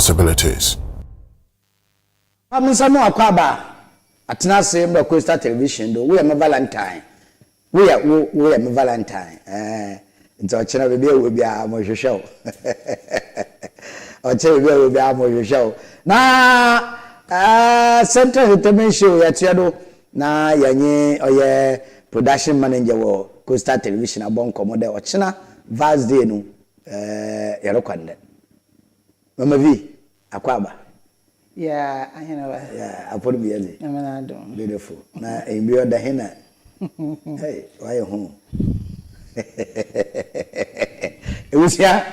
possibilities. Fa me nsa mu akwaaba atena ase mbrɛ Coastal Television do, woyɛ me Valentine, woyɛ wo woyɛ me Valentine eh, nti ɔkyena baabi a ɛwɔ biara mohwehwɛ wo, ɔkyena baabi a ɛwɔ biara mohwehwɛ wo. Na eh, Central Entertainment Show yɛtoa do na yɛnye ɔyɛ production manager wɔ Coastal Television abɔ nkɔmmɔ dɛ ɔkyena Vals Day no eh, yɛrokɔ ndɛ. Mama V, akwaaba. Yeah, ahenewa. Yeah, apɔn bi yɛ dze. Nyame n'adom. Beautiful. Na enyimber ɔda he na? Hey, wayɛ ho. Ebusua,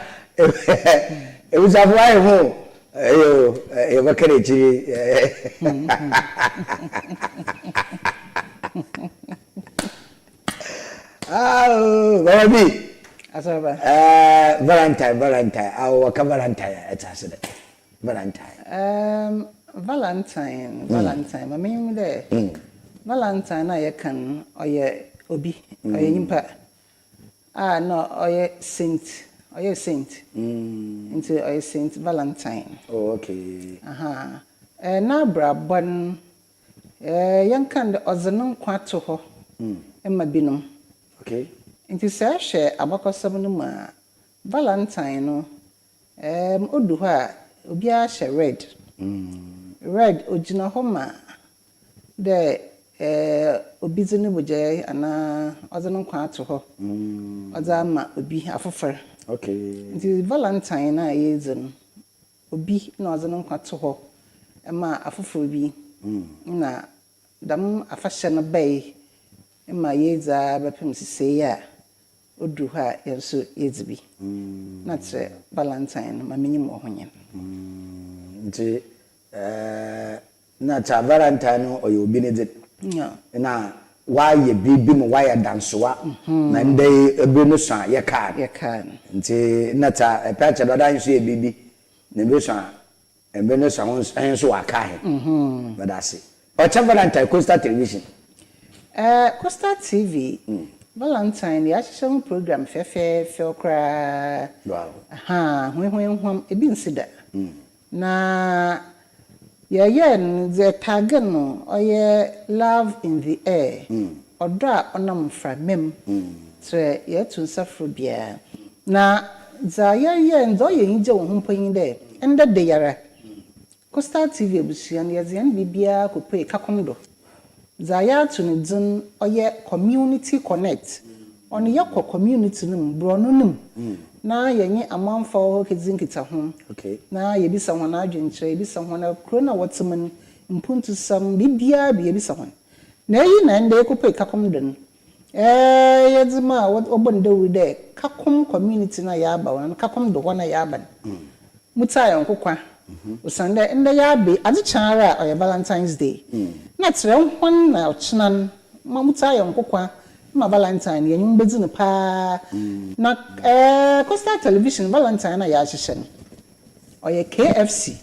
ebusuafo wayɛ ho. Eyo, yɛbɛka n'ekyir. Ah, Mama B. Asɔrba. Eh, Valentine, Valentine. Awo wɔka Valentine a ɛte ase dɛ. Valentine. Um, Valentine, Valentine. Ma menyim dɛ Valentine na yɛka no ɔyɛ obi, ɔyɛ nyimpa a na ɔyɛ saint, ɔyɛ saint. Nti ɔyɛ Saint Valentine. Oh, okay. Aha. Eh, n'abrabɔ no, eh, yɛnka no dɛ ɔdze no nkwa to hɔ ma binom. Nti sɛ ɛhwɛ abakɔsɛm no mu a, Valentine no, odu hɔ a, obiara hyɛ red. Red ogyina hɔ ma dɛ obi dze ne bogyae anaa ɔdze ne nkwa ato hɔ ɔdze ama obi afofor. Nti Valentine no a yɛdzi no, obi na ɔdze ne nkwa to hɔ ma afofor bi na dɛm afahyɛ no bae ma yɛdzi ara bɛpem sesei a odu hɔ a yɛn nso yɛdzi bi. Na kyerɛ Valentine no ma menyim wɔ ho nyen. Nti na kyerɛ Valentine no ɔyɛ obi ne dze. Na wayɛ biribi ma wayɛ dansowa na ndɛ yi ebere no so a yɛkaa no. Yɛkaa no. Nti na kyerɛ ɛpɛ akyerɛ dɛ ɔda nso yɛ biribi na ebi so a mber no so a hɔn nso wɔakaa hɛn. Meda ase. Ɔkyɛ Valentine Coastal Television. Coastal TV, Valentine yɛahyehyɛ ho program fɛfɛɛfɛw koraa. Aha, huehuehuam, ebi nsi da. Na yɛyɛɛ no dze tag no ɔyɛ Love in the Air, ɔdɔ a ɔnam mframa mu, kyerɛ yɛto nsa frɛ obiara. Na dza yɛyɛɛ no, dza ɔyɛ enyigye wɔ ho mpo nye dɛ, ndɛ da yi ara, Coastal TV ebusua no, yɛdze hɛn biribiara kopue Kakum do. Dza yɛato no dzin ɔyɛ Community Connect. Ɔno yɛkɔ community no mu, borɔno no mu, na yɛnye amamfo a wɔwɔ hɔ kedzi nkitaho, na yebisa hɔn adwenkyerɛ, yebisa hɔn kurow no a wɔtse mu no, mpontusɛm, biribiara bi yebisa hɔn. Na iyi na ndɛ yekopue Kakum do no, yɛdze maa wɔbɔ no dawur dɛ Kakum community no a yɛaba hɔ no, Kakum do hɔ no a yɛaba no, mutsi ayɔnko kwa, osiandɛ ndɛ yɛaba yi, adze kye ara a ɔyɛ Valentine's Day, na kyerɛ hɔn na ɔkyena no ma mutsi ayɔnko kwa ma Valentine no, yɛnye hɔn bedzi no paa. Na Coastal Television Valentine no a yɛahyehyɛ no, ɔyɛ KFC.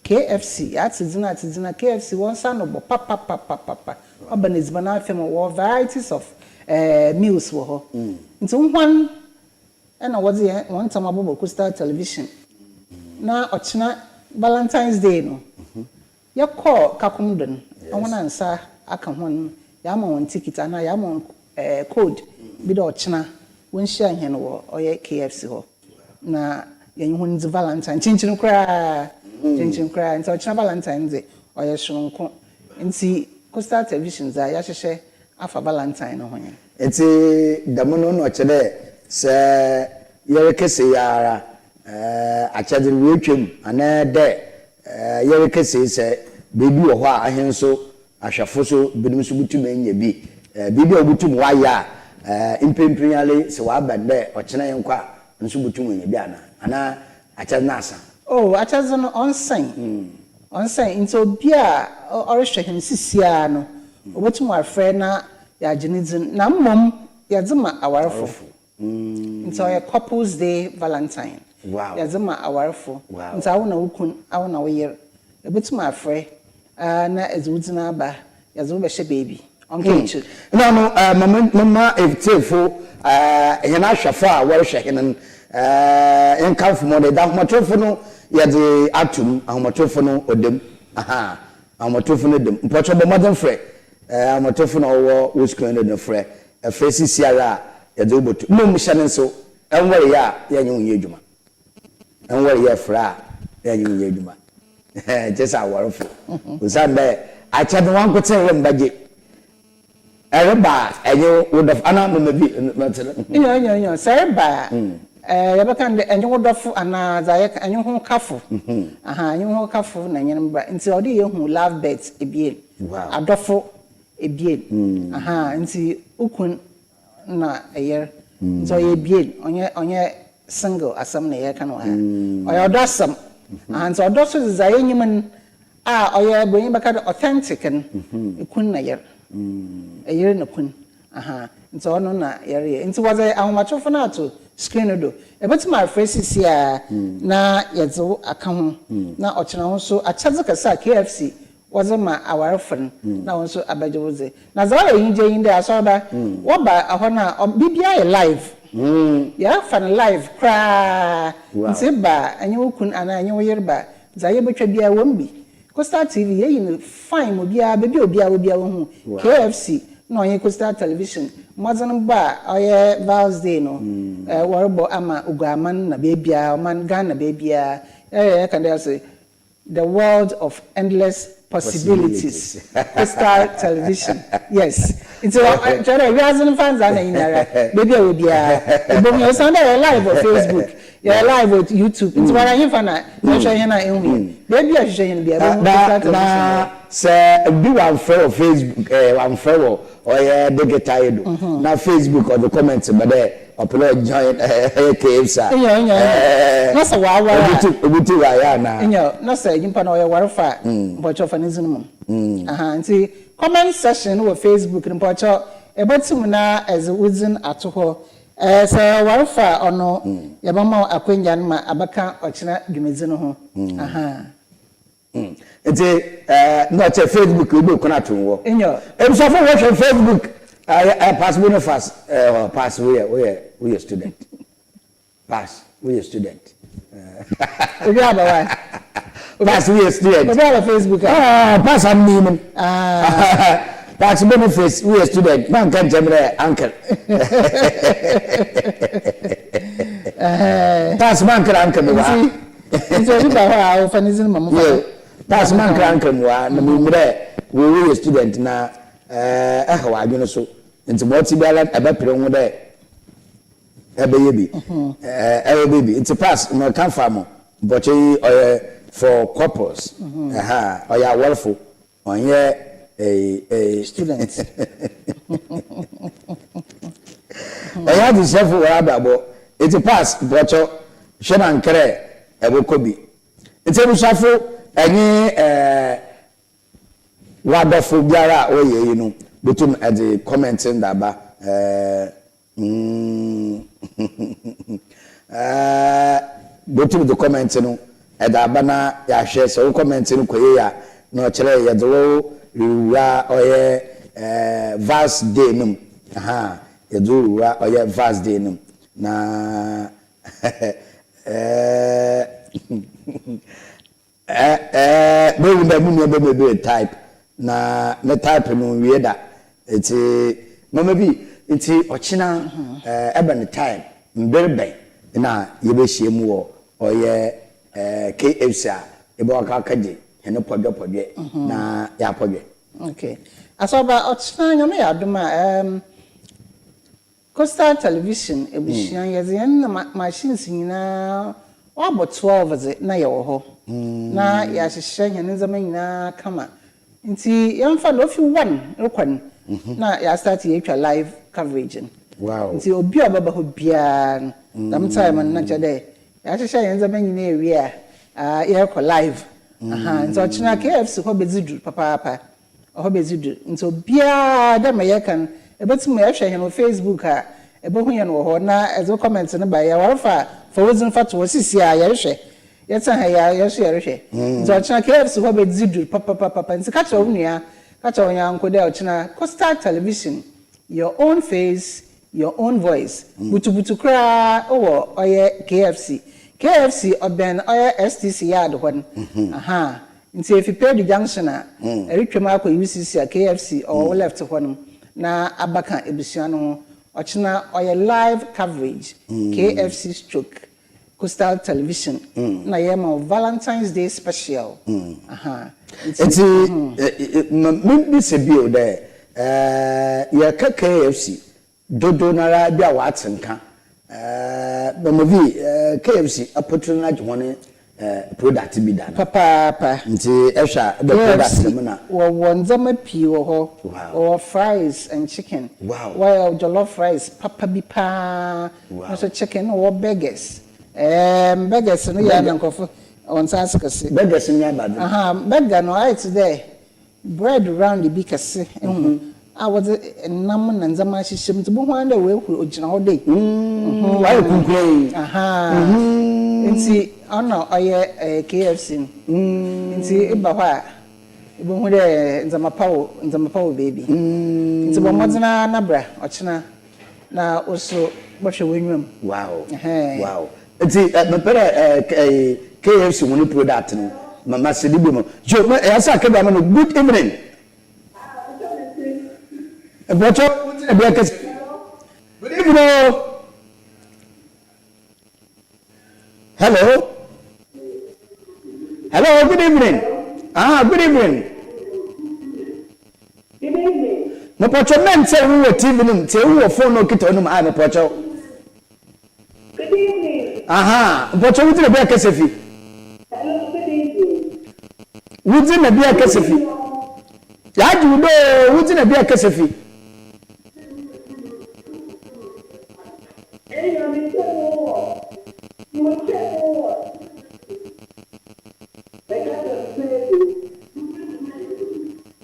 KFC, yɛatse dzin atse dzin a, KFC hɔn nsa ano bɔ papapapapa. Ɔba no edziban afa mu, wɔwɔ varieties of meals wɔ hɔ. Ntsi hɔn na wɔdze hɛn hɔn ntam abɔbɔ Coastal Television. Na ɔkyena Valentine's Day no, yɛkɔɔ Kakum do no, hɔn a nsa aka hɔn no, yɛama hɔn ticket anaa yɛama hɔn code bi dɛ ɔkyena wonhyia hɛn wɔ ɔyɛ KFC hɔ na yɛnye hɔn ndzi Valentine kyenkyen koraa, kyenkyen koraa. Ntsi ɔkyena Valentine dze ɔyɛ soronko. Ntsi Coastal Television dza yɛahyehyɛ afa Valentine no ho nye. Ntsi dɛm no nna ɔkyerɛ dɛ sɛ yɛrekɛsɛ yi ara akyɛdze no woetwa mu anaa dɛ yɛrekɛsɛ yi sɛ beebi wɔ hɔ a ahɛn so ahwɛfo so binom so botum enya bi, biribi a wobotum wɔayɛ a mprempren ara yi sɛ wɔaban dɛ ɔkyena yɛnkɔ a nso botum enya bi anaa? Anaa akyɛdze no asa? Oh, akyɛdze no ɔnnsɛn, ɔnnsɛn. Ntsi obi a ɔrohwɛ hɛn seseiara no, obotum ɔafrɛ na yɛagye ne dzin. Na mbom yɛdze ma awarfo. Ntsi ɔyɛ couples day Valentine. Yɛdze ma awarfo. Ntsi awo na wo kun, awo na wo yer, ebotum afrɛ na edze wo dzin aba, yɛdze wo bɛhyɛ beebi. Ɔnnkɛ ekyir. Nna no, ma memma etsiefo, hɛn ahwɛfo a wɔrohwɛ hɛn no, nkamfo ma ɔdɛ. Ahomatorofo no, yɛdze ato mu, ahomatorofo no ɔda mu, ahaa, ahomatorofo no da mu. Mpɔkyɛw bɔ mbɔdzen frɛ, eh, ahomatorofo na ɔwɔ wo screen do no frɛ, frɛ sisiara a yɛdze wo bɔto. Mbom hyɛ no nsew, ɛnnwɔreyɛ a yɛnye wo nnyɛ edwuma. Ɛnnwɔreyɛ frɛ a yɛnye wo nnyɛ edwuma. Kyerɛ sɛ awarfo. Osiandɛ akyɛdze wankotsee remmbɛgye. Ɛreba a, ɛnye wo dɔfo anaa mema bi mɛtse no. Nyew, nyew, nyew. Sɛ ereba a, yɛbɛka no dɛ ɛnye wo dɔfo anaa dza yɛka ɛnye wo hokafo. Aha, ɛnye wo hokafo na ɛnye no mbra. Ntsi ɔwɔ dɛ yehu love birds ebien, adɔfo ebien. Aha, ntsi wo kun na yer. Ntsi ɔyɛ ebien, ɔnnyɛ ɔnnyɛ single asɛm na yɛreka no wɔ ha. Ɔyɛ ɔdɔ asɛm. Aha, ntsi ɔdɔ so dze dza yenyim no, A ɔyɛ bronyi bɛka dɛ authentic no, kun na yer. Yer na kun. Aha, ntsi ɔno na yɛreyɛ. Ntsi wɔdze ahomatrofo no ato screen no do. Ebotum afrɛ seseiara na yɛdze wo aka ho na ɔkyena wo so akyɛdze kɛse a KFC wɔdze ma awarfo no na wo so abɛgye wo dze. Na dza ɔyɛ enyigye nye dɛ asɔrba wɔba hɔ no a biribiara yɛ live. Yɛfa no live koraa. Ntsi eba a enye wo kun anaa enye wo yer ba a, Dza yebotwa biara wɔ mu bi. Coastal TV, yeyi no fine ma obiara, beebi a obiara wɔ biara wohu. KFC na ɔnye Coastal Television mbɔdzen bɔ a ɔyɛ Val's Day no, wɔrobɔ ama Oguaaman na beebiara, ɔman Ghana beebiara. Yɛyɛ yɛka dɛ ɔse The world of endless possibilities. Coastal Television, yes. Ntsi kyerɛ dɛ wiadze no mfa ndzana nyinara, beebi a ewɔ biara, ibohu. Osiandɛ yɛyɛ live wɔ Facebook, Yɛyɛ live wɔ YouTube nti wara hefa na yɛhwɛ hɛn a ehu yɛn? Beebi a hwehwɛ hɛn biara ebohu Na Coastal Television na wɔ. sɛ bi wɔammfrɛ wɔ Facebook eh wɔammfrɛ wɔ ɔyɛ digital yi do na Facebook ɔdze comment ba dɛ ɔpɛ dɛ ɔjoin ɔyɛ KFC a Nyew nyew nyew. eh Na sɛ ɔawar a. obotum obotum ɔayɛ anaa? Nyew, na sɛ nyimpa no ɔyɛ warfo a, mpɔkyɛw fa ne dzin ma mu. Aha, ntsi comment section no wɔ Facebook no mpɔkyɛw ebotum na edze wo dzin ato hɔ. Ɛɛ, sɛ ɔwarfo a, ɔno yɛbɛma wo akwanya no ma abɛka ɔkyena dwumadzi no ho. Ahaa. Ntsi nna ɔkyerɛ Facebook obi kwan ato wɔ. Nyew. Ebusuafo wɔhwɛ Facebook ɛɛ pass Boniface ɛɛ pass woyɛ woyɛ woyɛ student pass woyɛ student. Obi aba wa. Pass woyɛ student. Obi aba Facebook a. Ah pass am mi. Ah. Pass Boniface woyɛ student man ka nkyɛn dɛ uncle. Pass man kra uncle mi wa. Nti obi ba hɔ a ɔfa ne dzin ma mo fa. Pass man kra uncle mi wa na mi mmerɛ wo woyɛ student na ɛha wɔ adwene so nti ma ɔte biara ɛbɛpere ho dɛ ɛbɛyɛ bi ɛbɛyɛ bi nti pass ma ka fa mo mpɔkyɛ yi ɔyɛ for couples ɛha ɔyɛ awarfo ɔnyɛ ɛyi ɛyi student ɔyɛ adesuafo wɔ abrabɔ nti pass mpɔkyɛ hwɛ na nkrɛ ɛbɛkɔ bi nti abusuafo ɛnye ɛɛ wadɔfo biara a ɔyɛ yi no botum ɛde comment ndaba ɛɛ. Botum dze comment no dze aba na yɛahwɛ, sɛ wo comment no kɔ yie a na ɔkyerɛ yɛdze wo ruwura ɔyɛ Vals Day no mu, ahaa, yɛdze wo ruwura ɔyɛ Vals Day no mu na Eh eh mehu dɛ mo nua bɛma bi retype na ne type no onnwie da ntsi mama bi ntsi ɔkyena eh ɛbɛn time mber bɛn na yɛbɛhyia mu wɔ ɔyɛ eh KFC a yɛbɛkɔ akɛgye hɛn pɔdwɛpɔdwɛ na yɛapɔdwɛ. Okay Asɔrba ɔkyena Nyame yɛ adom a ehm Coastal Television ebusua yɛdze hɛn machines nyina ɔabɔ 12 dze na yɛwɔ hɔ na yɛahyehyɛ hɛn ndzɛmba nyina kama ntsi yɛmfa no ofi one rokɔ no na yɛastart yeetwa live coverage no ntsi obi a ɔbɛba hɔ biara no dɛm time no na kyerɛ dɛ yɛahyehyɛ hɛn ndzɛmba nyina ewie a yɛrokɔ live ahaa ntsi ɔkyena KFC hɔ bedzi dur papaapa. Hɔ bedzi do. Ntsi obiara, dɛ mbrɛ yɛreka no, ebotum ehwɛ hɛn wɔ Facebook a, ebohu hɛn wɔ hɔ na edze wo comment no ba. Yɛwarfo a, fa wo dzin fa to hɔ. Sesei a yɛrohwɛ, yɛtse ha yi a, hɛn so yɛrohwɛ. Ntsi ɔkyena KFC hɔ bedzi do papapapa. Ntsi ka kyerɛ wo nua, ka kyerɛ wo nyɛnko dɛ ɔkyena Coastal Television, your own face, Your own voice butubutu koraa wɔ ɔyɛ KFC. KFC ɔbɛn ɔyɛ STC yard hɔ no. Aha. Nti efi Pedu Junction a, ɛretwam akɔ UCC a KFC ɔwɔ wo left hɔ no na abaka ebusua no ho. Ɔkyena ɔyɛ live coverage KFC stroke Coastal Television na yɛma wo Valentine's Day special. Aha. Nti ma membisa bio dɛ, yɛka KFC Dodow no ara bi a wɔatse nka ma vi KFC apotur no agye hɔn product bi da no. Papaapa. Ntsi ehwɛ a ebɛ product no mu na. KFC wɔwɔ ndzɛmba pii wɔ hɔ. Wɔwɔ fries and chicken. Wɔyɛ jollof rice papa bi paa. No so chicken na wɔwɔ burgers. Erm burgers no yɛ a na nkorɔfo wɔnntse ase kɛse. Burgers no nye abadze? Aha, burger no ayɛ tse dɛ Bread round bi kɛse ho a wɔdze nam na ndzɛmba ahyehyɛ mu ntsi bohu ara dɛ oehur ogyina hɔ dei. Ɔayɛ kunkun. Ahaa. Ntsi ɔno ɔyɛ KFC no. Ntsi eba hɔ a ibohu dɛ ndzɛmba pa wɔ ndzɛmba pa wɔ beebi. Ntsi bɔ mbɔdzen ara na bra ɔkyena Na wo so bɔhwɛ w'enyiwa mu. Wow Ɛhɛn. wow nti mepɛ dɛ eh KFC hɔn product no ma ma sidi bi mu yo me yasa kebra ma no good evening. Mpɔkyɛ wo gyina bia kɛse good evening o. Hello. Hello, good evening. Ah, good evening. Good evening. Mepɔkyɛ mɛnkyɛ wo wɔ TV no mu, tie wo wɔ phone no okita no mu, ah mepɔkyɛ. Good evening. Aha, mepɔkyɛ wo gyina bi akɛsɛ fi. Hello, good evening. Wo gyina bi akɛsɛ fi. Yɛagye wo doo, wo gyina bi akɛsɛ fi. Ɛna me sɛ mo wɔ, mo kyɛ mo wɔ, mɛka sɛ mfeedu.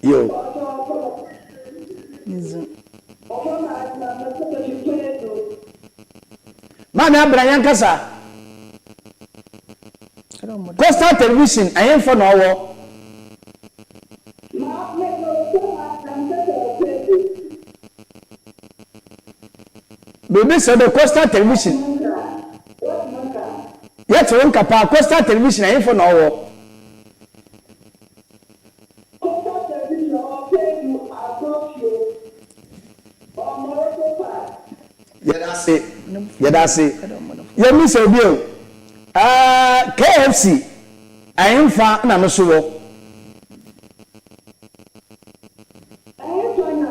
Yo. Ɔtɔɔtɔ. Ɔfɔ maa na me sɛ me mfeedu. Maame Abena yɛn kasa. Coastal Television ɛhenfo na ɔwɔ? Ma me sɛ maa na me sɛ mfeedu. Biribi sɛ dɛ Coastal Television. Yɛte wo nka paa. Coastal Television ɛhefo na ɔwɔ? Coastal Television ɔwɔ Pedu Agorɔfio, ɔwɔ Morocco Park. Yɛda ase, yɛda ase. Yɛmmisa wo bio, ɛɛ KFC ɛhefa na no so wɔ? Ɛhefa na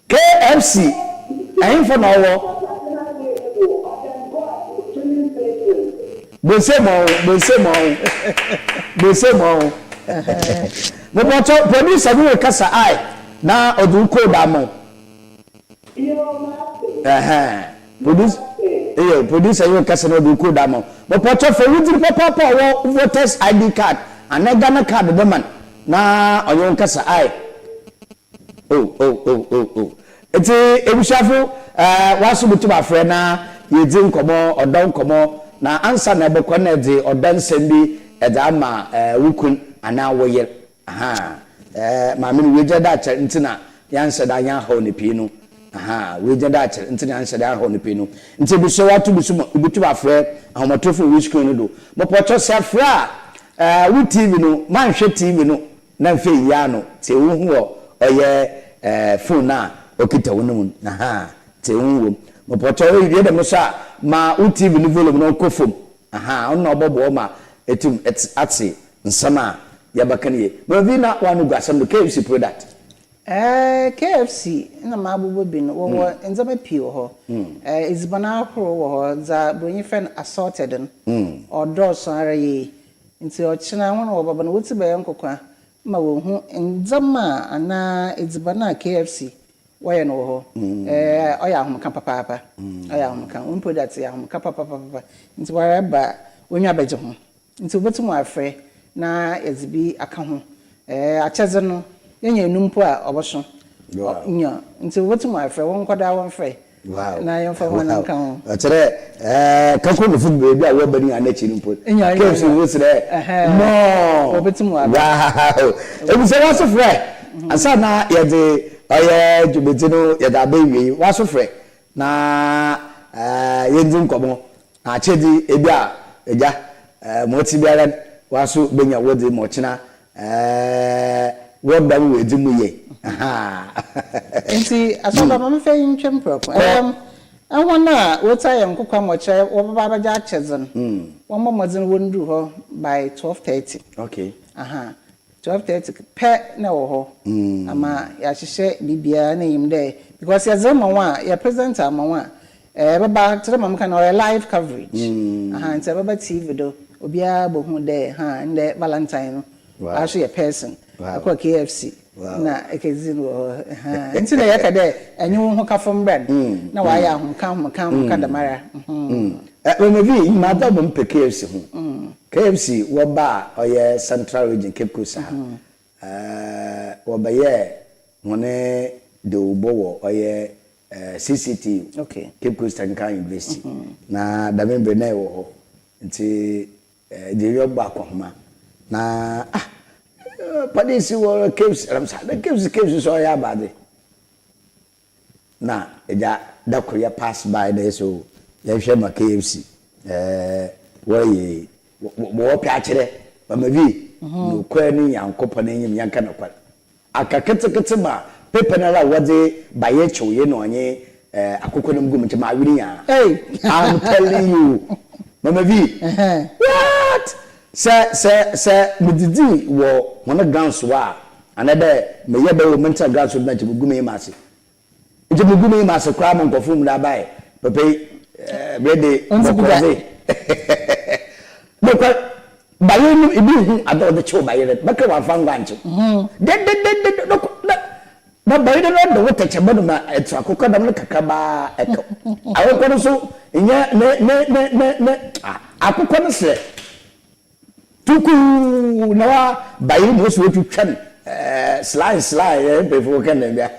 KFC, ɛhemfo na ɔwɔ? Bose ma wo, bose ma wo, bose ma wo. Mepɔtɔ producer bi rekasa ai na ɔde wo code ama wo. Ɛhɛn, producer, eyo, producer yi rekasa na ɔde wo code ama wo. Mepɔtɔ fa wo dzin papaapa a ɔwɔ voters ID card anaa Ghana card do ma no na ɔnye wo nkasa ai. Oh oh oh oh oh Ntsi ebusuafo eh w'aso botum afrɛ na yedzi nkɔmbɔ, ɔdɔ nkɔmbɔ, na ansaana ebɔkɔ na edze ɔdɔ nsɛm bi edze ama eh wo kun anaa wo yer. Ahaa eh maame no oegyina dɛ akyɛr ntsi na yɛannhyɛ da yɛannhaw no pii no. Ahaa oegyina dɛ akyɛr ntsi na yɛannhyɛ da yɛannhaw no pii no. Ntsi ebusua w'ato bi so ma ibotum afrɛ ahomatorofo wɔ wo screen no do. Mopɔkyɛw sɛ afrɛ a eh wo TV no mannhwɛ TV no Na mfe yi ano tse wo ho wɔ ɔyɛ eh phone no a okita wo no mu no ahaa tse wo ho wɔ mu. Mopɔkyɛw ewie dɛm no so a ma wo TV no volume no nkɔ famu ahaa ɔno na ɔbɔboa wo ma etum etse atse nsɛm a yɛbɛka no yie. Ma vi na w'ano gu asɛm do KFC product. Eh KFC na m'abobɔ bi no wɔwɔ ndzɛmba pii wɔ hɔ. Eh edziban ahorow wɔ hɔ dza bronyi frɛ no assorted no ɔdɔɔ so ara yie. Ntsi ɔkyena hɔn a wɔbɛba no wotsi bɛyɛ nkokwa ma woehu ndzɛmba a anaa edziban a KFC wɔyɛ no wɔ hɔ. Ɛɛ, ɔyɛ ahomka papaapa. Ɔyɛ ahomka. Hɔn product yɛ ahomka papapapa. Ntsi woara ba a, w'enyiwa bɛgye ho. Ntsi wobotum wɔafrɛ na yɛdze bi akã ho. Ɛɛ, akyɛdze no, yenya enum mpo a, ɔbɔso. Nyew, ntsi wobotum wɔafrɛ, wɔnkɔ do ara wɔmfrɛ. Wow. Na yɛmfa hɔn Wow. nka ho. Ɔkyerɛ ɛɛ kanko no beebi a wɔba no nyinaa n'akyi no mpo. Nya, nya, KFC nya. wo serɛ. Ɛhɛn. No. Wɔbɛtum wɔaba. Wow. Ebusua waso frɛ. Ansa na yɛdze ɔyɛ dwumadzi no yɛdze aba ewiei waso frɛ na ɛɛ yɛndzi nkɔmbɔ. Na akyɛdze ebi a egya ma ɔtse biara no, woaso benya wodze ma ɔkyena wɔba mu woedzi mu yie. Ahaa. Ntsi Asɔrba, ma memfa iyi ntwa mu prɛko. Kɔ. Hɔn a wotsia hɛn nkokɔ ma ɔkyerɛ wɔbɛba abɛgye akyɛdze no, wɔmbɔ mbɔdzen wondur hɔ by 12:30. Okay. Aha. 12:30 pɛ na ɛwɔ hɔ ama yɛahyehyɛ biribiara na enyim dɛ because yɛdze rema hɔn a yɛ present ama hɔn a ɛbɛba tse dɛ ma meka no ɔyɛ live coverage aha ntsi ɛbɛba TV do obiara bohu dɛ ha ndɛ Valentine no ɔaso yɛ person ɛkɔ KFC na ekedzidzi no wɔ hɔ aha ntsi na yɛka dɛ ɛnye wo ho kafo mbra no na wɔayɛ ahomka ahomka ahomka dɛmara. Mama vi, madze a mepɛ KFC ho. KFC wɔbaa ɔyɛ Central Region Cape Coast ha, wɔbɛyɛɛ hɔn dawurbɔ wɔ ɔyɛ CCTU, Cape Coast Technical University, na dɛm mber no nna ewɔ hɔ ntsi dze yɛbɔ akɔnhoma na ah police wɔ KFC, na mese ah na KFC KFC so ɔyɛ abadze. Na egya da kor yɛ pass by na yɛsɛ o yɛnhwɛ ma KFC ɛɛ wɔreyɛ yi ma wɔpɛ akyerɛ mama vi nokwar ne Nyankopɔn enyim yɛnka nokwar aka ketseketse ma paper no ara a wɔdze bayɛ kyewee na ɔnye ɛɛ akokɔ nam gu mu nkyɛ mawe ne nyinaa I'm telling you mama vi what sɛ sɛ sɛ midzidzii wɔ hɔn grounds hɔ a anaa dɛ meyɛ dɛ o mentsena grounds hɔ do na nkyɛ mugu m'enyim ase. Nkyɛ mugu m'enyim ase koraa ma nkorɔfo hu dɛ abae papa yi bere de bɔkɔɔ dze. Nokwar, bayer no ibi nnhu adze a ɔdze kyew bayer no, bɛka ɔammfa ngo annkyew. Dɛdɛdɛdɛdɛ dɔkɔ na na bayer no ɔda wo tɛkyerɛma do ma etsew akokɔdam no kakraba ara ɛkaw. Akokɔ no so nnyɛ ne ne ne ne ne akokɔ no serɛ. Tukuu na wa bayere mu osi wotwitwa no ɛɛ slime slime ɛɛ mpanyinfo wɔka no bia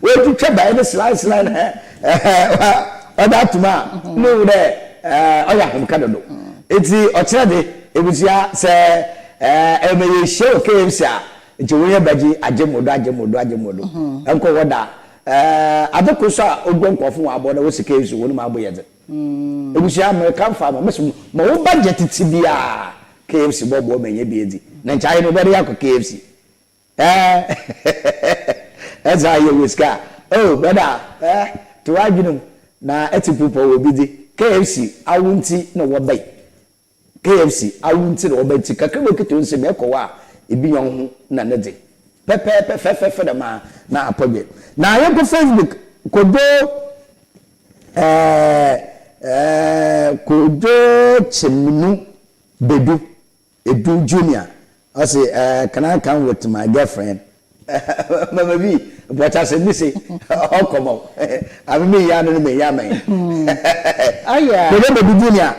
wotwitwa bayere no slime slime na ɛɛ wa ɔde atum a ne wu dɛ ɛɛ ɔyɛ ahomka dodo eti ɔkyerɛ de ebusua sɛ ɛɛ ɛmɛ yɛ hyia wɔ KFC a nti wɔn yɛ bɛgye agye mo do agye mo do agye mo do ɛnkɔ hɔ da ɛɛ ade koro so a ogua nkurɔfo wɔn abɔ na wɔsi KFC wɔn mu abo yɛ dze. Ebusua merekamfo ama mese ma wo budget tse biara KFC bɔboa ma enya bi edzi na nkyɛ ayɛ no bɛde akɔ KFC eh ɛdze ayɛ wɔ sika oh brother eh to w'adwene mu na etse pupɔ wɔ bi dze KFC awo ntsi na wɔbɛn KFC awo ntsi na wɔba ntsi kakra bi okitsa wo nsamu ekɔ hɔ a ibinya woho na ne dze pɛpɛɛpɛ fɛfɛɛfɛ dɛm ara na akɔdwe. Na yɛnkɔ Facebook Kojo ɛɛɛ ɛɛɛ Kojo Kyeminu Bedu Edu Junior Ɔse eh can I come with my girlfriend Mama bi bɔkya sɛ bi se ɔkɔ ma wo Ame me ya no no me ya mɛn Kojo Bedu Junior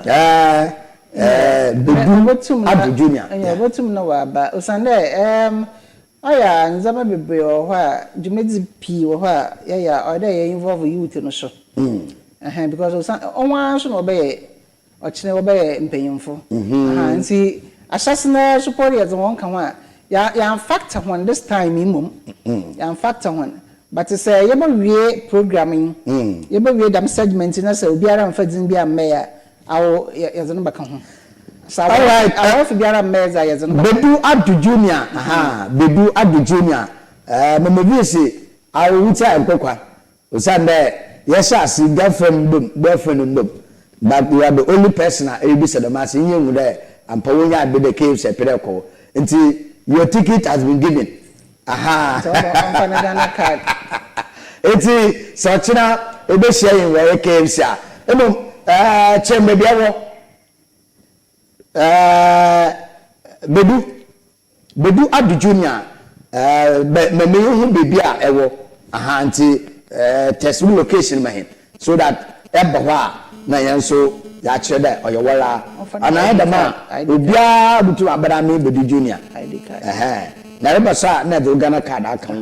eh eh Bedu Adu Junior. Obotum na ɔaba osiandɛ erm ɔyɛ a ndzɛmba beberee wɔ hɔ a dwumadzi pii wɔ hɔ a yɛyɛ a ɔwɔ dɛ yɛ involve youth no so ɛhɛn because osian hɔn ara so na wɔbɛyɛ Ɔkyena wɔbɛyɛ mpanyimfo. Ahaa ntsi ahyɛse no ara so mpo yɛdze hɔn ka ho a, yɛammfactor hɔn this time yi mbom, yɛammfactor hɔn. But sɛ yebowie program yi, yebowie dɛm segment yi na sɛ obiara ammfa dzin bi ammɛyɛ a, awo yɛdze no bɛka ho. Sɛ awarfo biara mmbɛyɛ dze a, yɛdze no bɛka ho. Bedu Adu Junior, ahaa, Bedu Adu Junior, eh, Mama Vie se, awo wo tsi ayɛ nkokwa, Osiandɛ yɛhyɛ ase girlfriend mbom boyfriend mbom but you are the only person a eribisa dɛm asɛm yi ehu dɛ ampa wonyaa aber dɛ KFC ɛpɛ dɛ ɛkɔ hɔ ntsi your ticket has been given ahaa Nti ɔbɔ ɔmfa ne Ghana card. Ntsi sɛ ɔkyena ebehyia hɛn wɔ ɔyɛ KFC a mbom ɛɛ kyerɛ me beebi ɛwɔ ɛɛ Bedu. Bedu Adu Junior eh, bɛ ma me hu baabi a ɛwɔ aha nti eh, text me location ma hɛn so that ɛba hɔ a na yɛn nso yɛakyerɛ dɛ ɔyɛ woara anaa dɛm a obiara botum abɛda me Bedu Junior ɛhɛn na ereba so a na ɛdze wo Ghana card aka ho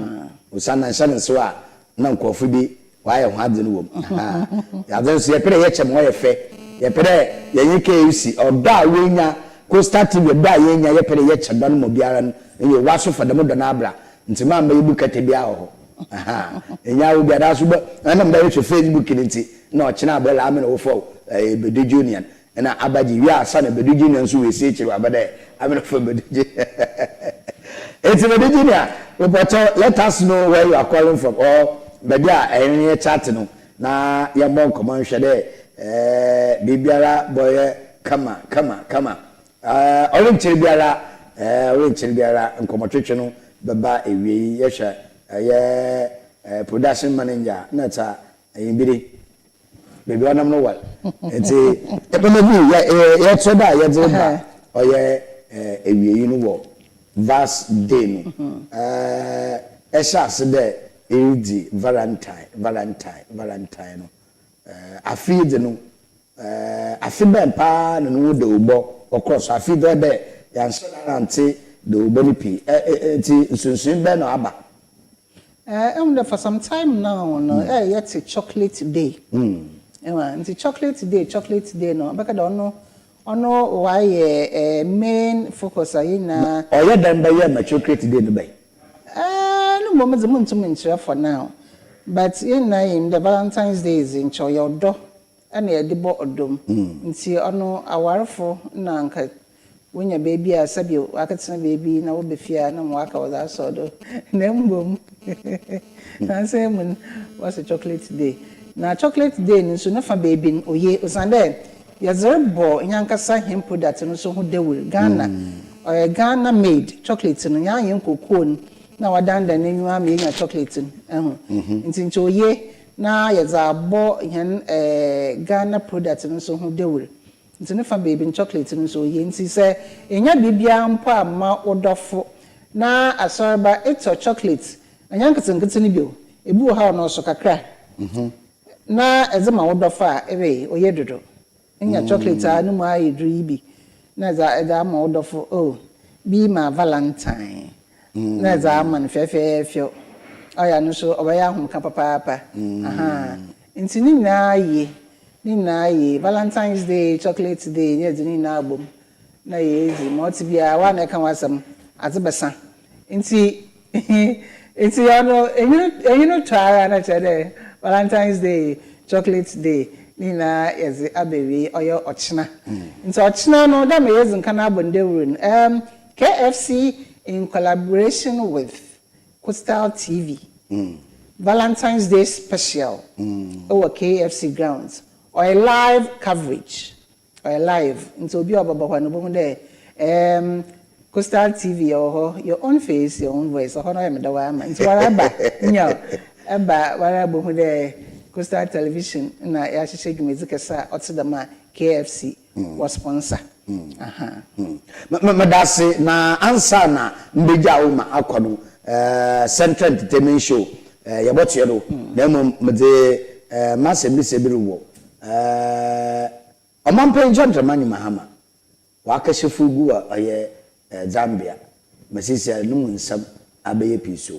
osiandɛ nhyɛ no nsew a na nkorɔfo bi wɔayɛ hɔn adze no wɔ mu. Ahaa. Adze no so yɛpɛ dɛ yɛkyɛ ma ɔyɛ fɛ. Yɛpɛ dɛ yɛnye KFC, ɔdɔ a woenya, Coastal TV ɔdɔ a yeenya, yɛpɛ dɛ yɛkyɛ dɔ no ma obiara no. Nyew, woaso fa dɛm dɔ no abra. Ntsi mamma yebu kɛtɛ biara wɔ hɔ. Aha, enye awo biara so bɛ ɛnam dɛ ehwɛ Facebook no ntsi na ɔkyena abɛla amena wo fɔw ɛyɛ Badu Junior na abagye wie ansa na Badu Junior nso woesi ekyir wɔaba dɛ amena fɔw Badu Junior. Ntsi Badu Junior mepɔkyɛw let us know where you are calling from or baabi a ɛnye yɛ chat no na yɛmbɔ nkɔmbɔ nhwɛ dɛ ɛɛ biribiara bɔyɛ kama kama kama. Ɛɛ, ɔrennkyɛr biara, ɛɛ, ɔrennkyɛr biara, nkɔmbɔtwetwe no bɛba ewiei. Yɛhwɛ ɛyɛ ɛɛ production manager a, nna tsa Eyimbiri, beebi a ɔnam no war. Ntsi ebɛma bi yɛ yɛ yɛkyerɛ dɛ a yɛdze reba ɔyɛ ɛɛ ewiei no wɔ Vars Day no, ɛɛ, ɛhyɛ ase dɛ eridzi Valentine, Valentine, Valentine no, ɛɛ, afe yi dze no, Afe bɛn paa na no ho dawubɔ ɔkɔr so? Afe yi dze ɔyɛ dɛ yɛannhyɛ da anntse dawubɔ no pii. Ntsi nsonsonoe bɛn na ɔaba? Ehu dɛ for some time now no yɛtse chocolate day. Ehu a, ntsi chocolate day, chocolate day no ɔbɛka dɛ ɔno ɔno ɔayɛ main focus a hɛn nyinaa. Ɔyɛ dɛn bɛyɛɛ ma chocolate day no bae? No mbom dze munntum nnkyerɛ for now but hɛn nyinaa nyim dɛ Valentine's day dze nkyɛ ɔyɛ ɔdɔ na yɛde bɔ ɔdɔ mu. Ntsi ɔno awarfo na anka wonya beebi a sɛbi wɔakɛtsena beebi na wɔba fie a na ma wɔaka wɔdze asɔw do. Na mbom naansa yi mu no wɔse chocolate day. Na chocolate day no so ne fa beebi no oye osiandɛ yɛdze robɔ hɛnankasa hɛn product no so ho dawur. Ghana, ɔyɛ Ghana made chocolate no, nyaa hɛn cocoa no na wɔadandan n'enyiwa ama yenya chocolate no, ehu. Ntsi nkyɛ oye na yɛdze abɔ hɛn Ghana product no so ho dawur. Ntsi ne fa beebi no chocolate no so oye. Ntsi sɛ ennya biribiara mpo a ma wo dɔfo na asɔrba etɔ chocolate, nnyɛ nketsenketse no bi o, bi wɔ hɔ a ɔno ɔso kakra, na edze ma wo dɔfo a, ebei, oye dodo. Enya chocolate a no mu ayɛ dur yi bi na edze edze ama wo dɔfo, oh, bi ma Valentine, na edze ama no fɛɛfɛɛfɛw. Ɔyɛ a no so ɔbɛyɛ ahomka papaapa. Ahaa. Ntsi ne nyina ye, ne nyina ye. Valentine's Day, chocolate day, na yɛdze ne nyina abɔ mu na yeedzi. Ma ɔtse biara, woana na eka w'asɛm, adze bɛsa. Ntsi ntsi ɔno enyi no enyi no tɔ ara na kyerɛ dɛ Valentine's Day, Chocolate Day ne nyinaa yɛdze aba ewiei, ɔyɛ ɔkyena. Ntsi ɔkyena no dɛ ma yedzi nkan abɔ no dawur no, erm KFC in collaboration with Coastal TV, Valentine's Day special wɔ KFC grounds, ɔyɛ live coverage. Ɔyɛ live ntsi obi a ɔbɛba hɔ no obohu dɛ erm Coastal TV yɛwɔ hɔ, your own face, your own voice, ɔhɔ no ɔyɛ me dɛw ara ma ntsi woara ba, nyew, ba woara bohu dɛ Coastal Television na yɛahyehyɛ dwumadzi kɛse a ɔtse dɛm a KFC wɔ sponsor. Aha. Meda ase na ansaana mebegyaa wo ma akɔ no, Central Entertainment Show yɛbɔtoa do na mbom medze m'asɛmbisa bi rowɔ Ɔmampanyin John Dramani Mahama ɔakɛhyɛ fugu wɔ ɔyɛ Zambia ma sesei no mu nsɛm abɛyɛ pii so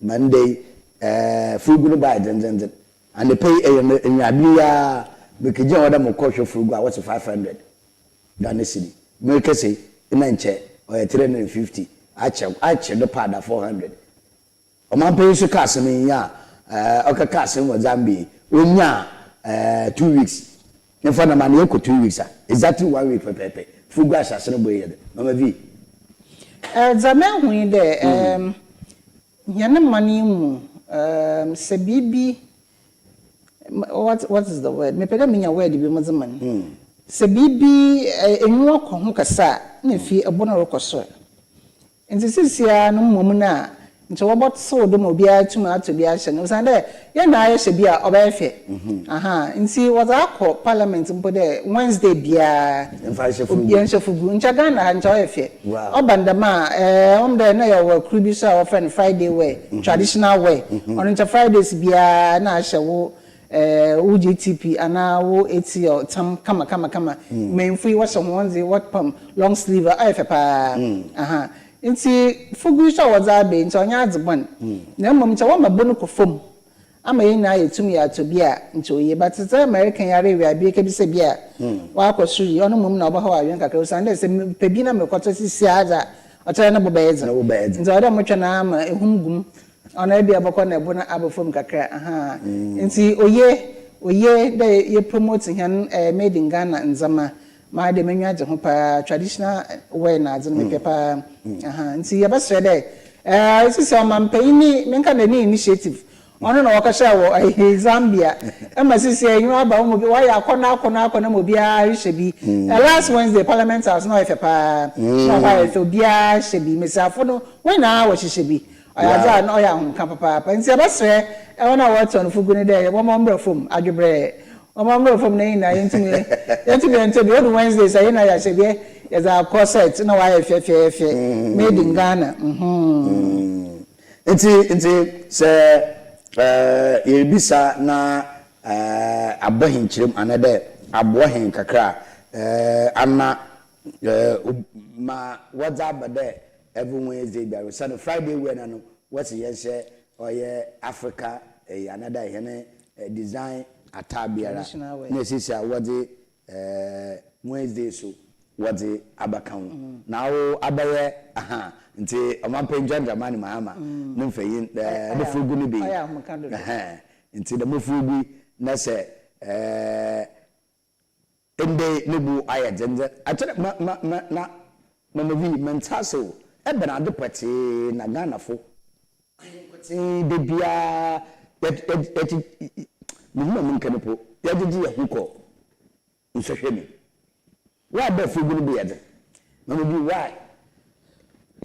ma ndɛ yi fugu no bae dzendzenndzen. Anapa yi ɛyɛ ewiaber yi ara mekegyina hɔ dɛ mokɔhwɛ fugu a wɔse 500 Ghana cedi. Merekasa yi nna nkyɛ ɔyɛ 350 akyɛ akyɛ do paa da 400. Ɔmampanyin so ka asɛm yi a ɔkɛka asɛm wɔ Zambia yi, onyaa 2 weeks mfa na ma no yɛkɔ 2 weeks a, exactly one week pɛpɛɛpɛ fugu ahyɛase no bo yɛ dɛ. Mama V. Dza mehu nye dɛ hɛn man yi mu sɛ biribi, what is the word, mepɛ dɛ menya word bi medze ma no, sɛ biribi enyiwa kɔ ho kɛse a nna afei bo no rokɔ sor. Ntsi seseiara no mbom no a nkyɛ wɔbɔtsew do ma obiara etum atɔ bi ahyɛ no osiandɛ hɛn nyinara yɛhyɛ bi a ɔbɛyɛ fɛ. Aha, ntsi wɔdze akɔ parliament mpo dɛ Wednesday biara yɛnhyɛ fugu. Nkyɛ Ghana ha nkyɛ ɔyɛ fɛ. Ɔba no dɛm a, ɔwɔ mu dɛ nna yɛwɔ kor bi so a wɔfrɛ no Friday wear, traditional wear. Ɔno nkyɛ Fridays biara nna ahyɛ wo wo GTP anaa wo ATL tam kama kama kama. Mbanyimfo yi wɔhyɛ hɔn dze wɔpam long sleeve a ɔyɛ fɛ paa. Aha. Ntsi fugu yi so a wɔdze aba yi nkyɛ ɔnnyɛ adze bɔn. Na mbom nkyɛ wɔma bo no kɔ famu ama hɛn nyinaa yetum yɛatɔ bi a nkyɛ oye. But tse dɛ America yi ara ewiaber yi kebisa bi a ɔakɔ sor yi, ɔno mbom na ɔbɛhaw adwen kakra osiandɛ sɛ mepɛ bi na mokɔtɔ seseiara dze a ɔkyerɛ dɛ no bo bɛyɛ dzen. Ntsi ɔwɔ dɛ motwɛn ara ma ehum gu mu. Ɔno ebia bɔkɔ na bo no aba famu kakra ahaa. Ntsi oye, oye dɛ yɛ promote hɛn made in Ghana ndzɛmba. Maa dɛ m'enyiwa gye ho paa, traditional wear na adze no mepɛ paa ahaa. Ntsi yɛbɛserɛ dɛ sisi ɔmampanyin ne menka dɛ ne initiative Ɔno na wɔkɔhyɛɛ wɔ ɛhe Zambia ɛma sisi enyiwa aba wɔn wɔayɛ akɔnɔ akɔnɔ akɔnɔ ma obiara rehyɛ bi. Mm. Last Wednesday Parliament House na ɔyɛ fɛ paa. Mm. Na ɔhɔ ayɛ fɛ obiara hyɛ bi. Mmesiafo no wɔn nyinaa wɔhyehyɛ bi. Ɔyɛ adze a na ɔyɛ ahomka papaapa. Nti yɛbɛsrɛ wɔn a wɔtɔn fugu no dɛ wɔmmɔ mbrɛ fam adwebrɛɛ. Wɔmmɔ mbrɛ fam na yɛn nyinaa yɛntumi yɛntumi yɛntɔ bi. Odu Wednesday sɛ yɛn nyinaa yɛahyɛ bi yɛdze akɔ set na wɔayɛ fɛfɛɛfɛ. Made in Ghana. Mm. Ntsi ntsi sɛ yeribisa na abɔ hɛn kyerɛ mu anaadɛ aboa hɛn kakra a, ana ma wɔdze aba dɛ every Wednesday biara, osiandɛ Friday wia no ano wɔse yɛnhyɛ ɔyɛ Africa eyi anaadɛ hɛn design atar biara na sesei a wɔdze Wednesday so wɔdze abɛka ho na awo abɛyɛ aha ntsi Ɔmampanyin John Dramani Mahama ne mfanyin ne furugu no bi ntsi dɛm furugu yi na sɛ ndɛ yi no bo ayɛ dzen dze akyerɛ ma ma ma na Mama Vi menntse ase o ebɛn adze pɔtsee na Ghanafo Ahenkotsee da biara yɛgye mehu ma menka no po yɛgyegye yɛn ho kɔ nsɔhwɛ mu. Why bɛ fugu no bo yɛ dzen? Mama bi why?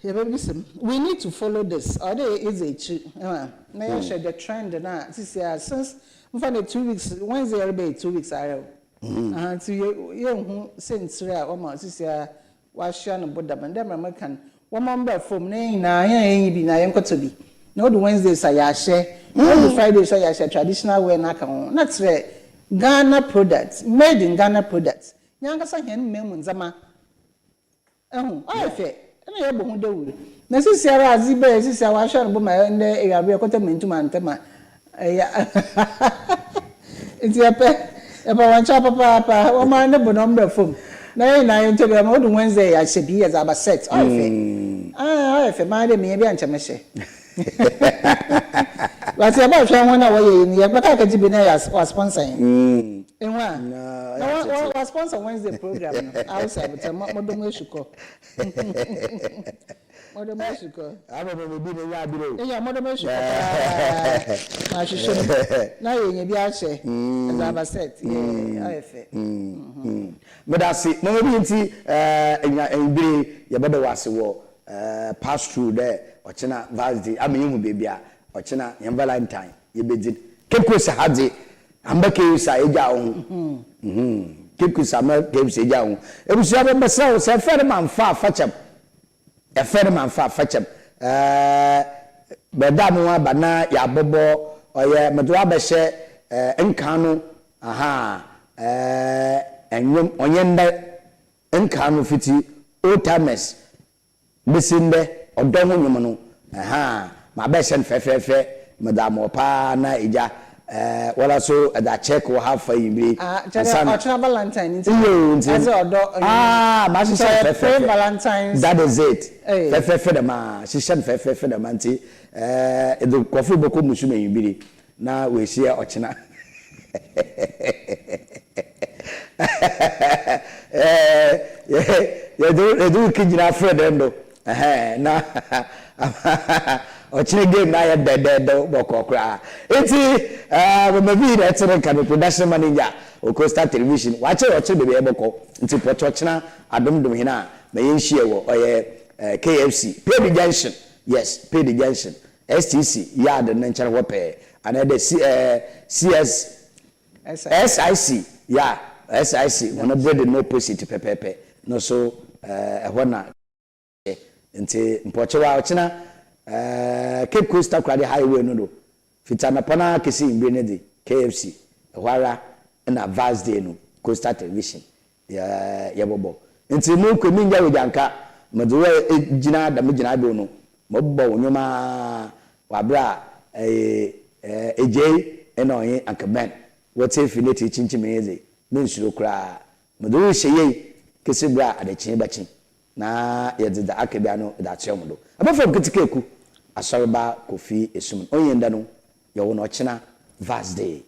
Yɛbɛbisa mu. We need to follow this. Ɔwɔ dɛ yɛdzi ekyir na yɛhwɛ the trend no a sisi a since mfa no 2 weeks, Wednesday yɛrebɛyɛ 2 weeks ara o. Aha ntsi yɛnhu siantsir a ɔma sisi a wɔahyia no bo dɛm. Dɛ mbrɛ meka no, wɔma mbra famu na hɛn nyinaa hɛn a yɛnnyi bi nyinaa yɛnkɔtɔ bi. Na odu Wednesdays a yɛahyɛ, na odu Fridays so a yɛahyɛ traditional wear no aka ho. Na kyerɛ Ghana products, made in Ghana products. Nyankasa hɛn man mu ndzɛmba. Ehu, ɔyɛ fɛ na yɛbɔ ho dawur. Na sisiara adze bɛyɛ sisi a wɔahyɛ no bo ma ndɛ ewiaber yɛkɔtɔ mentum anntɛ ma ɛyɛ. Ntsi yɛpɛ yɛpɛ hɔn kyɛw papaapa, wɔma ne bo na ɔmbra famu na hɛn nyinaa yɛntɔ bi ama odu Wednesday yɛahyɛ bi yɛdze aba set. Ɔyɛ fɛ. Ah, ɔyɛ fɛ. Maa dɛ menya bi a nkyɛ mɛhyɛ. But yɛbɔhwɛ hɔn a wɔyɛ yi no, yɛbɛka akɛgye bi na yɛ wa sponsor hɛn. Ehu a? Na wa wa sponsor Wednesday program no. Awosɛ abotɛ mo mo dɔ mo esukɔ. Mo dɔ mo esukɔ. Aba mo bi na nya abiro. Enya mo dɔ mo esukɔ paa. Ma hwehwɛ mu. Na yɛ nya bi ahyɛ. Ɛdze aba set. Yeah, ɔyɛ fɛ. Meda ase. Mama bi nti enya mbire yɛbɛda wo ase wɔ pass through dɛ ɔkyena Vals Day ama yehu beebi a ɔkyena hɛn Valentine yɛbɛdzi. Cape Coast ha dze amba KFC a egyaa wo ho. Cape Coast amba KFC egyaa wo ho. Ebusua mebɛsrɛ wo sɛ ɛfɛ no ma mfa a fakyɛm. Ɛfɛ no ma mfa a fakyɛm. Bɛda mo aba na yɛabɔbɔ ɔyɛ medze wo abɛhyɛ nkan no aha nnwom ɔnyɛ ndɛ nkan no fiti old timers besi ndɛ ɔdɔ ho nnwom no aha mabɛhyɛ no fɛfɛɛfɛ medze ama wo paa na egya wɔla so ɛdze akyɛk wɔ ha fa enyimire Ah, kyerɛ dɛ ɔkyena Valentine nti iyo nti ɛdze ɔdɔ ah mahyehyɛ no nti ɔyɛ fɛfɛɛfɛ pre-Valentine's. That is it. Hey. Fɛfɛɛfɛ dɛm a hyehyɛ no fɛfɛɛfɛ dɛm a nti ɛdze nkorɔfo bɔkɔ musu mu enyimire na woehyia ɔkyena. Yɛdze wo kegyina afrɛ dɛn do na ɔkyena game no ayɛ dɛdɛɛdɛw bɔkɔɔ koraa. Ntsi Mama V na ɛtse ne nka no, production manager wɔ Coastal Television. Ɔakyerɛ ɔkyerɛ beebi a yɛbɔkɔ ntsi pɔtɔ ɔkyena adomdom hɛn a ma yɛnhyia wɔ ɔyɛ KFC, Pedi Junction, yes, Pedi Junction, STC yard no nkyɛn hɔ pɛɛ anaa dɛ C CS SIC, yeah, SIC hɔn building no opposite pɛpɛɛpɛ no so ɛhɔ na hyɛ. Ntsi mpɔkyɛw a ɔkyena Cape Coast Takoradi highway no do fitsi anapa no ara kesi ewimbir no dze KFC ɛhɔ ara na Vals Day no Coastal Television yɛbɔbɔ. Ntsi mokɔ minngya wo gyanka, medze wo egyina dɛm gyinabew no, mobɔbɔ wo nwom ara wɔ aber a Egyei na ɔnye Uncle Ben wɔtse efi n'ekyir kyinkyim yi dze, mennsuro koraa. Medze wo rehyɛ yie kesi ber a adekyee bɛkye na yɛdze dza aka biara no dze atoa mu do. Abɔfra ketsekaaku. Asɔrba Kofi Esum. Onnyi ndɛ no, yɛwɔ no ɔkyena Vars Day.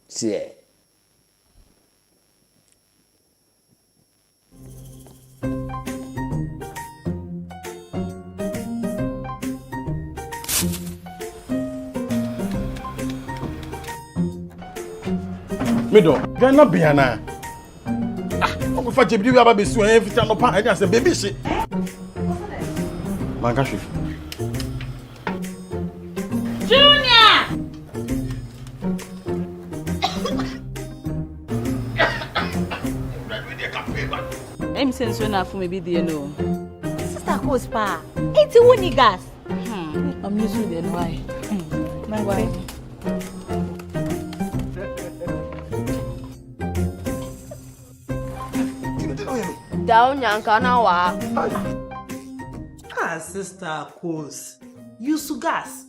Seɛ. Me dɔ, Ghana bɛn anaa? Ah, ɔkɔfa gyebiri wi aba bɛsi wɔn ɛyɛ fiti anɔpa ɛne asɛ baabi hye. Manka hwee. Junior! Ɛmi sɛ nsuo na afom ebi deɛ no. Sister Kos paa, enti wo ni gas? Hmm, I'm using the why. Why? Down nyanka na wa. Ah, sister Kos, use gas.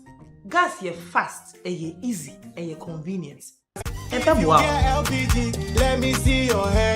Gas yɛ fast, ɛyɛ easy, ɛyɛ convenient. Ɛbɛboa wo. LPG, let me see your hand.